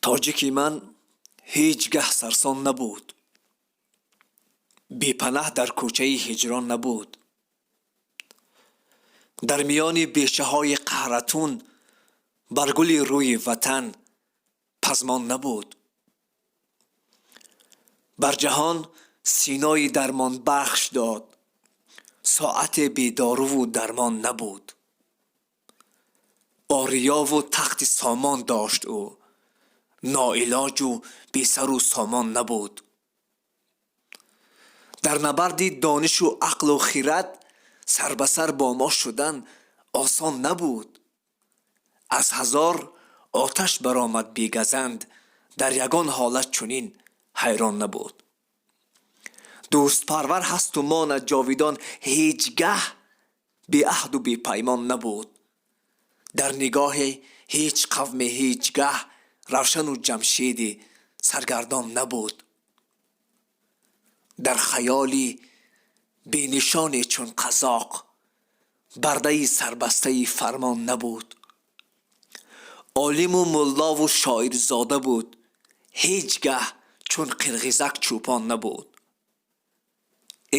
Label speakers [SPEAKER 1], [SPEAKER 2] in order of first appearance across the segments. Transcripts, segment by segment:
[SPEAKER 1] Тоҷики ман ҳеҷ гаҳ сарсон набуд, бепанаҳ дар кӯчаи ҳиҷрон набуд. Дар миёни бешаҳои қаҳратун бар гули рӯи ватан пазмон набуд. Бар ҷаҳон синои дармонбахш дод, соате бедоруву дармон набуд. Ориёву тахти сомон дошт ӯ, ноилоҷу бесару сомон набуд. Дар набарди донишу ақлу хирад сарбасар бо мо шудан осон набуд. Аз ҳазор оташ баромад бегазанд, дар ягон ҳолат чунин ҳайрон набуд. Дӯстпарвар ҳасту монад ҷовидон, ҳеҷ гаҳ беаҳду бепаймон набуд. Дар нигоҳи ҳеҷ қавме ҳеҷ гаҳ Равшану Ҷамшеди саргардон набуд. Дар хаёли бенишоне чун қазоқ бардаи сарбастаи фармон набуд. Олиму муллову шоирзода буд, ҳеҷ гаҳ чун қирғизак чӯпон набуд.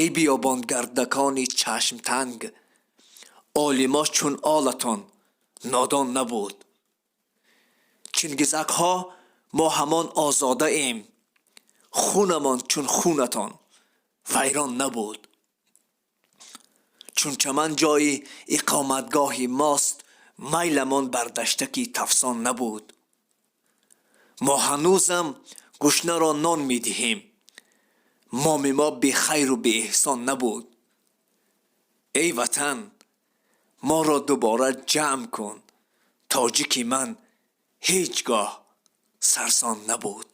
[SPEAKER 1] Эй биёбонгардакони чашмтанг, олимо чун олатон нодон набуд. Чингизакҳо, мо ҳамон озодаем, хунамон чун хунатон вайрон набуд. Чун чаман ҷои иқоматгоҳи мост, майламон бар даштаки тафсон набуд. Мо ҳанӯзам гушнаро нон медиҳем, моми мо бехайру беэҳсон набуд. Эй ватан, моро дубора ҷамъ кун, тоҷики ман ҳеҷ гоҳ сарсон набуд.